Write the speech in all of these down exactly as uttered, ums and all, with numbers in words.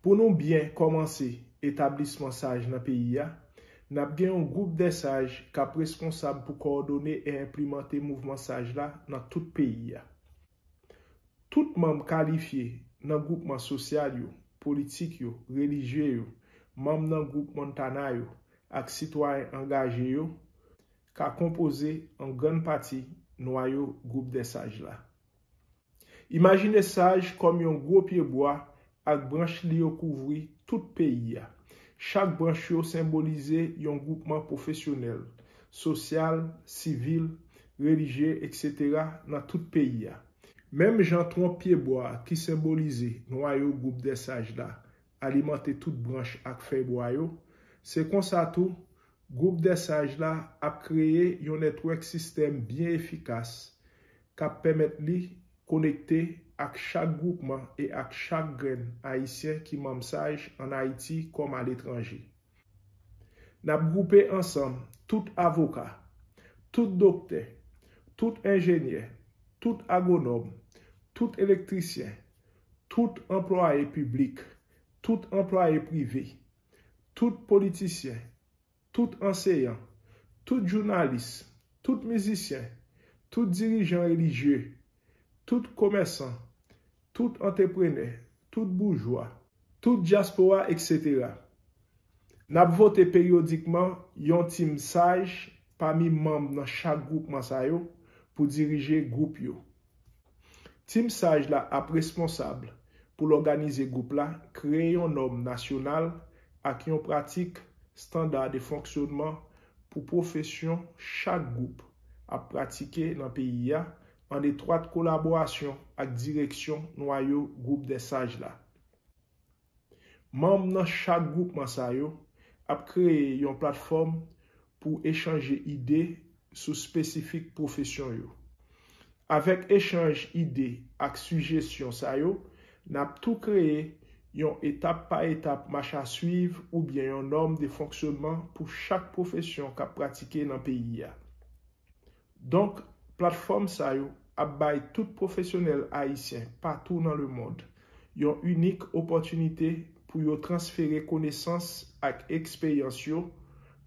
Pou nou byen kòmanse etablisman saj nan peyi a, n ap gen yon gwoup dè saj k ap responsab pou kowòdone e enplimante mouvman saj la nan tout peyi a. Tout manm kalifye nan gwoupman sosyal yo, politik yo, relijye yo, manm nan gwoup Montana yo, ak sitwayen angaje yo ka konpoze an grann pati nwayo gwoup dè saj la. Imajine saj kòm yon gwo pyebwa ak branch li yo kouvri tout peyi a. Chak branch yo senbolize yon gwoupman pwofesyonèl, sosyal, sivil, relijye, etsetera nan tout peyi a. Menm jan twonp pyebwa ki senbolize nwayo gwoup dè saj la alimante tout branch ak fèy bwa yo, se konsa tou gwoup dè saj la ap kreye yon nètwèk sistèm byen efikas k ap pèmèt li konekte ak chak gwoupman e ak chak grenn Ayisyen ki manm saj ann Ayiti kòm aletranje. N ap gwoupe ansanm tout avoka, tout doktè, tout enjenyè, tout agwonòm, tout elektrisyen, tout anplwaye piblik, tout anplwaye prive, tout politisyen, tout anseyan, tout jounalis, tout mizisyen, tout dirijan relijye, tout komèsan, tout antreprenè, tout boujwa, tout dyaspora, etsetera. N ap vote peryodikman yon tim saj pami manm nan chak gwoupman sa yo pou dirije gwoup yo. Tim saj la ap responsab pou l òganize gwoup la, kreye yon nòm nasyonal ak yon pratik estanda de fonksyonman pou pwofesyon chak gwoup ap pratike nan peyi a, an etwat kolaborasyon ak direksyon nwayo gwoup dè saj la. Manm nan chak gwoupman sa yo ap kreye yon platfòm pou echanje ide sou espesifik pwofesyon yo. Avèk echanj ide ak sijesyon sa yo, n ap tou kreye yon etap pa etap mach a swiv oubyen yon nòm de fonksyonman pou chak pwofesyon k ap pratike nan peyi a. Donk, platfòm sa yo ap bay tout pwofesyonèl ayisyen patou nan lemonn yon inik opòtinite pou yo transfere konesans ak eksperyans yo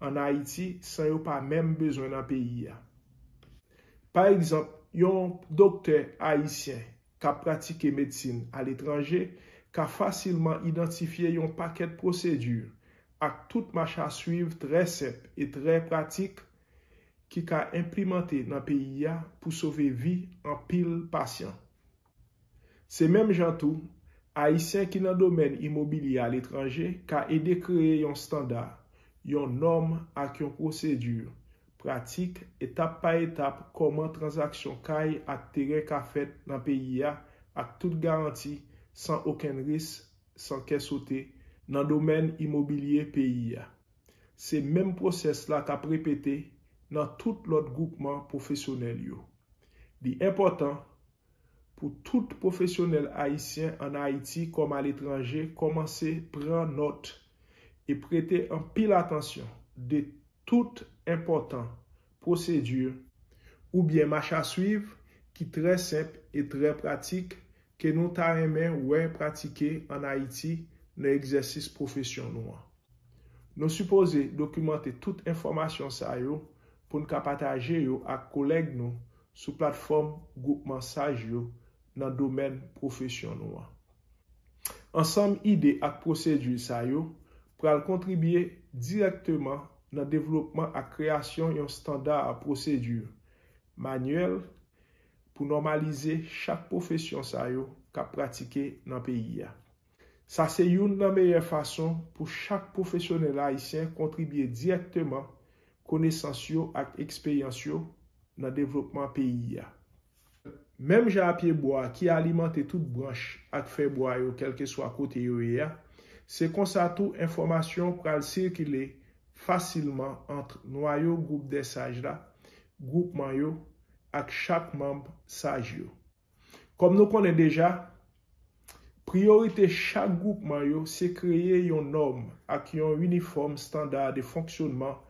ann Ayiti san yo pa menm bezwen nan peyi a. Pa egzanp, yon doktè ayisyen k ap pratike medsin aletranje ka fasilman idantifye yon pakèt pwosedi ak tout mach a swiv trè senp e trè pratik ki ka enplimante nan peyi a pou sove vi anpil pasyan. Se menm jan tou, Ayisyen ki nan domèn imobilye aletranje ka ede kreye yon estanda, yon nòm ak yon pwosedi pratik etap pa etap kòman tranzaksyon kay ak teren ka fèt nan peyi a ak tout garanti, san okenn risk, san kè sote, nan domèn imobilye peyi a. Se menm pwosès la k ap repete nan tout lòt gwoupman pwofesyonèl yo. Li enpòtan pou tout pwofesyonèl ayisyen ann Ayiti kòm aletranje kòmanse pran nòt e prete anpil atansyon de tout enpòtan pwosedi oubyen mach a swiv ki trè senp e trè pratik ke nou ta renmen wè pratike ann Ayiti nan egzèsis pwofesyon nou an. Nou sipoze dokimante tout enfòmasyon sa yo pou n ka pataje yo ak kolèg nou sou platfòm gwoupman saj yo nan domèn pwofesyon nou an. Ansanm ide ak pwosedi sa yo pral kontribye dirèkteman nan devlopman ak kreyasyon yon estanda pwosedi manyèl pou nòmalize chak pwofesyon sa yo k ap pratike nan peyi a. Sa se youn nan meyè fason pou chak pwofesyonèl ayisyen kontribye dirèkteman konesans yo ak eksperyans yo nan devlopman peyi a. Menm jan a pyebwa ki alimante tout branch ak fèy bwa yo kèlkeswa kote yo ye a, se konsa tou enfòmasyon pral sikile fasilman ant nwayo gwoup dè saj la, gwoupman yo, ak chak manm saj yo. Kòm nou konnen deja, priyorite chak gwoupman yo se kreye yon nòm ak yon inifòm estanda de fonksyonman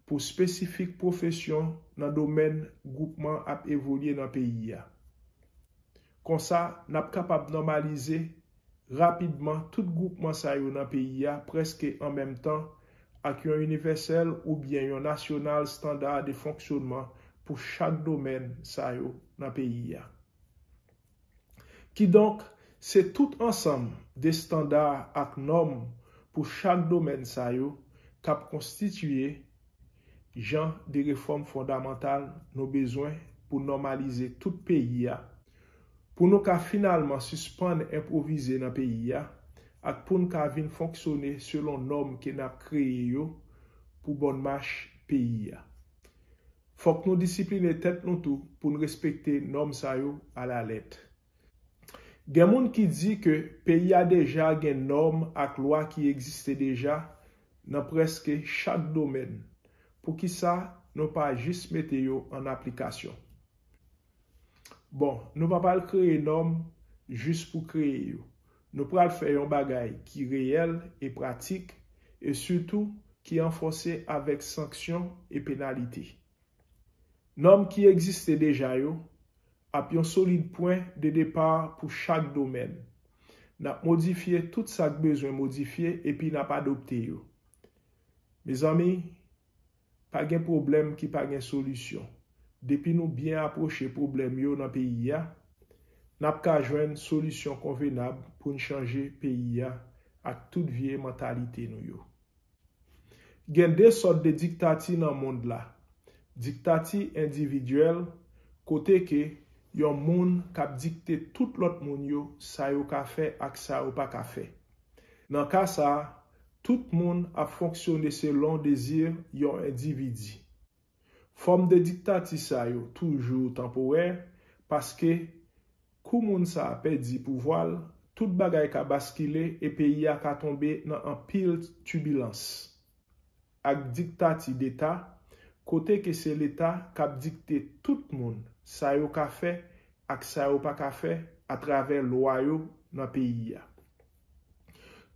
pou espesifik pwofesyon nan domèn gwoupman ap evolye nan peyi a. Konsa, n ap kapab nòmalize rapidman tout gwoupman sa yo nan peyi a prèske an menm tan ak yon inivèsèl oubyen yon nasyonal standar de fonksyonman pou chak domèn sa yo nan peyi a. Kidonk, se tout ansanm de standar ak nòm pou chak domèn sa yo k ap konstitiye jan de refòm fondamantal nou bezwen pou nòmalize tout peyi a, pou nou ka finalman sispann enpwovize nan peyi a ak pou n ka vin fonksyone selon nòm ke n ap kreye yo pou bòn mach peyi a. Fòk nou disipline tèt nou tou pou n respekte nòm sa yo alalèt. Gen moun ki di ke peyi a deja gen nòm ak lwa ki egziste deja nan prèske chak domèn. Poukisa nou pa jis mete yo an aplikasyon? Bon, nou pa pral kreye nòm jis pou kreye yo. Nou pral fè yon bagay ki reyèl e pratik, e sitou ki anfòse avèk sanksyon e penalite. Nòm ki egziste deja yo ap yon solid pwen de depa pou chak domèn. N ap modifye tout sa k bezwen modifye epi n ap adopte yo. Mezanmi, pa gen pwoblèm ki pa gen solisyon. Depi nou byen apwoche pwoblèm yo nan peyi a, n ap ka jwenn solisyon konvenab pou n chanje peyi a ak tout vye mantalite nou yo. Gen de sòt de diktati nan mond la. Diktati endividyèl, kote ke yon moun k ap dikte tout lòt moun yo sa yo ka fè ak sa yo pa ka fè. Nan ka sa a, tout moun ap fonksyone selon dezi yon endividi. Fòm de diktati sa yo toujou tanporè, paske kou moun sa a pèdi pouvwa l, tout bagay ka baskile e peyi a ka tonbe nan anpil tibilans. Ak diktati deta, kote ke se leta k ap dikte tout moun sa yo ka fè ak sa yo pa ka fè atravè lwa yo nan peyi a.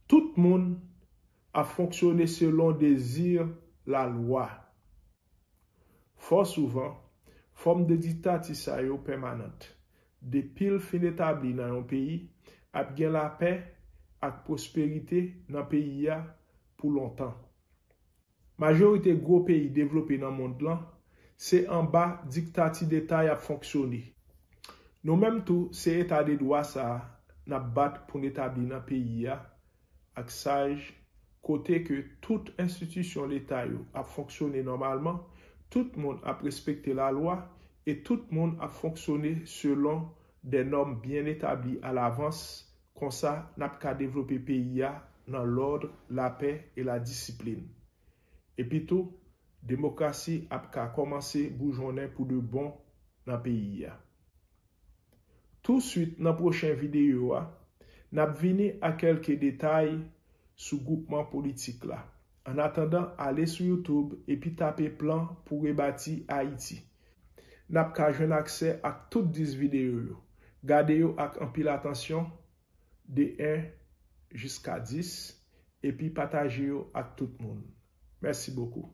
Tout moun ap fonksyone selon dezi lalwa. Fò souvan, fòm de diktati sa yo pèmanant. Depi l fin etabli nan yon peyi, ap gen lapè ak pwosperite nan peyi a pou lontan. Majorite gwo peyi devlope nan mond lan, se anba diktati deta y ap fonksyone. Nou menm tou, se eta de dwa sa a n ap bat pou n etabli nan peyi a, ak saj, kote ke tout enstitisyon leta yo ap fonksyone nòmalman, tout moun ap respekte lalwa e tout moun ap fonksyone selon de nòm byen etabli alavans, konsa n ap ka devlope peyi a nan lòd, lapè e ladisiplin. Epitou, demokrasi ap ka kòmanse boujonnen pou de bon nan peyi a. Touswit nan pwochen videyo a, n ap vini ak kèlke detay sou gwoupman politik la. Annatandan, ale sou YouTube epi tape Plan pou Rebati Ayiti. N ap ka jwenn aksè ak tout dis videyo yo. Gade yo ak anpil atansyon, de en jiska dis, epi pataje yo ak tout moun. Mèsi bokou.